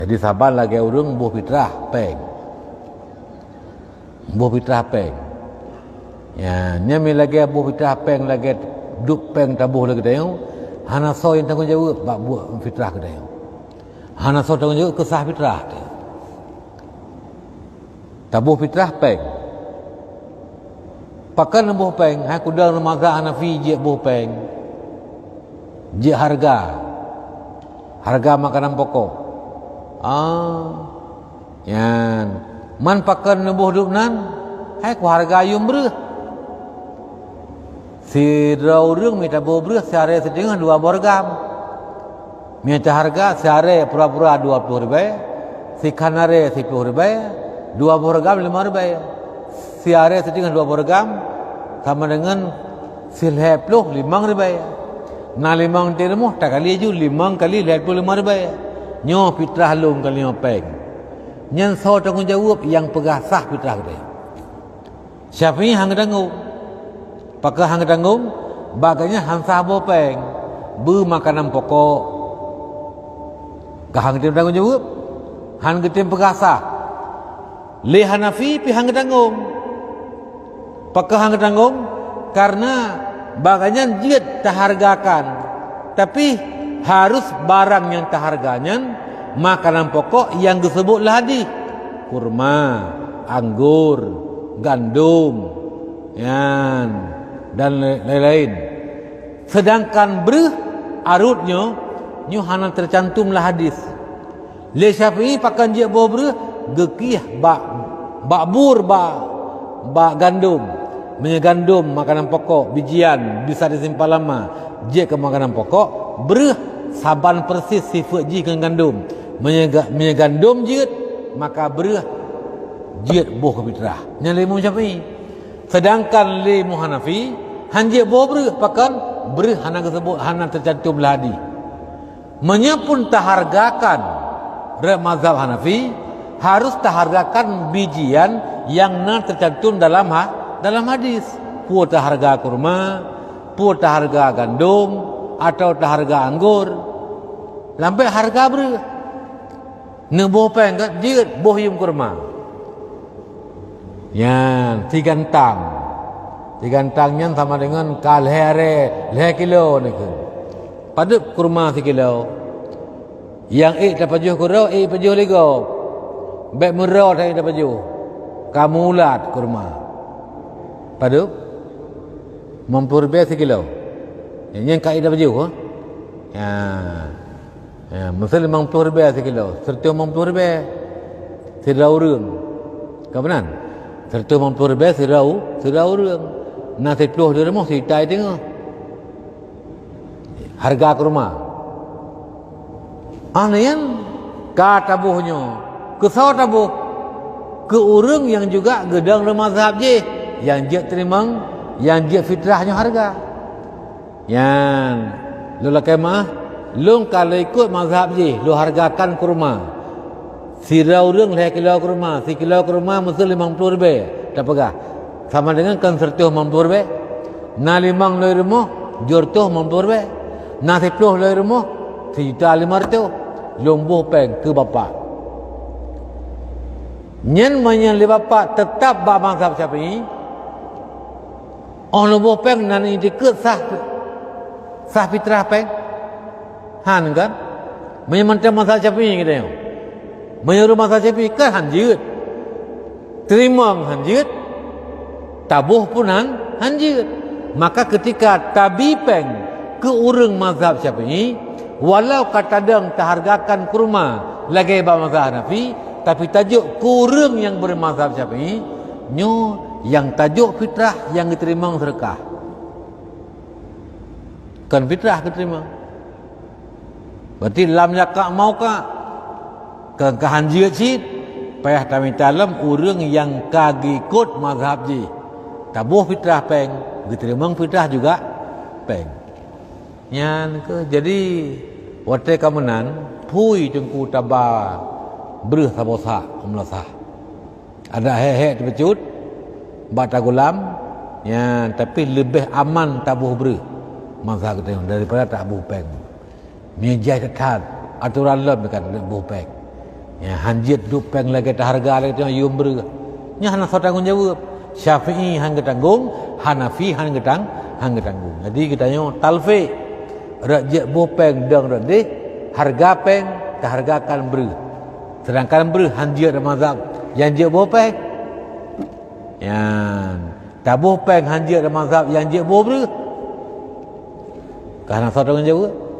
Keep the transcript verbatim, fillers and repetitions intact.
Jadi saban lagée ureuëng boh fitrah péng. Boh fitrah péng. Ya, nyan mi lagée boh fitrah péng, lagée duek péng taboh lé geutanyoe, hana soe nyang tanggong jaweueb bak buet fitrah geutanyoe. Hana soe tanggong jaweueb keu sah fitrah teuh. Taboh fitrah péng. Pakon boh péng? Hai kudang mazhab Hanafi jeuet boh péng. Jeuet hareuga. Hareuga makanan pokok. Ah. Nyan. Man pakon neuboh duek nan? Hai keu hareuga yuem breueh. Sidroe ureuëng mi taboh breueh siarée siteungoh dua boh reugam. Meunyoe teuhareuga siarée pura-pura dua ploh ribée, sikhanarée siploh ribée, dua boh reugam limong ribée. Siarée siteungoh dua boh reugam sama deungon silhée ploh limong ribée. Na limong teurimong takali ju limong kali lhée ploh limong ribée. Nyoe fitrah lôn kali nyoe péng. Nyan soe tanggong jaweueb nyang peugah sah fitrah geutanyoe? Syafi'i han geutanggong. Pakon han geutanggong? Bak geuhnyan han sah boh péng, beu makanan pokok. Ka han geutem tanggong jaweueb, han geutem peugah sah. Lé Hanafi pih han geutanggong. Pakon han geutanggong? Karena bak geuhnyan jeuet tahareugakan, tapi harus barang nyang tahareuga nyan makanan pokok nyang geuseubut lam hadis, kurma, anggur, gandom, nyan, dan laén-laén. Seudangkan breueh arot nyoe, nyoe hana teucantum lam hadis. Lé Syafi'i pakon jeuet boh breueh? Geukieh bak, bak bur, bak, bak gandom. Meunyoe gandom makanan pokok, bijian bisa disimpan lama, jeuet keu makanan pokok, breueh saban persis sifeuet jih ngon gandom. Meunyoe ga-, meunyoe gandom jeuet, maka breueh jeuet boh keu fitrah. Nyan lé Imam Syafi'i. Seudangkan lé Imam Hanafi han jeuet boh breueh, pakon? Breueh hana geuseubut, hana teucantum lam hadis. Meunyoe pun tahareugakan rot mazhab Hanafi, harus tahareugakan bijian nyang na teucantum dalam ha-, dalam hadis. Peue tahareuga kurma, peue tahareuga gandom, atawa tahareuga anggor. Lambek hareuga breueh. Neuboh péng ka jeuet boh yuem kurma. Nyan, sigantang. Sigantang nyan sama deungon ka lhée arée, lhée kilo neukheun. Padub kurma sikilo. Nyang ék tapajoh keu droe, ék pajoh lé gob. Bék meurot hana tapajoh. Ka meuulat kurma. Padub? Limong ploh ribée sikilo. Nyan ka ék tapajoh, ha? Ya. Ya, meuseu limong ploh ribée sikilo, sireutoh limong ploh ribée sidroe ureuëng. Ka meunan? Sireutoh limong ploh ribée sidroe u-, sidroe ureuëng. Na siploh di rumoh, sijuta teungoh. Hareuga kurma. Ah, nyan ka taboh nyoe. Keu soe taboh? Keu ureuëng nyang juga geudong lam mazhab jih, nyang jeuet teurimong, nyang jeuet fitrah nyoe hareuga. Nyan, lôn lakée meuáh, lôn ka lôn ikot mazhab jih, lôn hareugakan kurma. Sidroe ureuëng lhée kilo kurma, sikilo kurma meuseu limong ploh ribée, tapeugah, sama deungon kon sireutoh limong ploh ribée. Na limong lom di rumoh, jeuet reutoh limong ploh ribée. Na siploh lom di rumoh, sijuta limong reutoh. Lôn boh péng keu bapak. Nyan meunyoe lé bapak teutab bak mazhab Syafi'i, óh lôn boh péng nan jikheun sah, sah fitrah péng? Han kan? Meunyoe mantong mazhab Syafi'i geutanyoe. Meunyoe ureuëng mazhab Syafi'i kan han jeuet. Teurimong han jeuet. Taboh pun han, han jeuet. Maka keutika tabi péng keu ureuëng mazhab Syafi'i, walau ka tadong tahareugakan kurma lagée bak mazhab Hanafi, tapi tajok keu ureuëng nyang beumazhab Syafi'i, nyoe nyang tajok fitrah nyang geuteurimong seudeukah. Kon fitrah geuteurimong. Berarti lam yakak mauka, kon ka han jeuet cit, payah tamita lom ureuëng nyang ka geuikot mazhab jih. Taboh fitrah péng, geuteurimong fitrah juga péng. Nyan keuh, jadi watée ka meunan, phui teungku taba breueh saboh sak, meulasah. Adak hék-hék teupeujeuet bak tagulam, nyan, tapi leubeh aman taboh breueh masa geutanyoe daripada taboh péng. Meunyoe jai that-that, atoran lom kan boh péng. Ya, han jeuet duek péng lagée tahareuga lagée tanyoe yuem breueh. Nyan hana soe tanggong jaweueb. Syafi'i han geutanggong, Hanafi han geutang, han geutanggong. Jadi geutanyoe talfik. Rot jeuet boh péng dong rot deh, hareuga péng tahareugakan breueh. Seudangkan breueh han jeuet rot mazhab nyang jeuet boh péng. Nyan, taboh péng han jeuet rot mazhab nyang jeuet boh breueh. Ka hana soe tanggong jaweueb.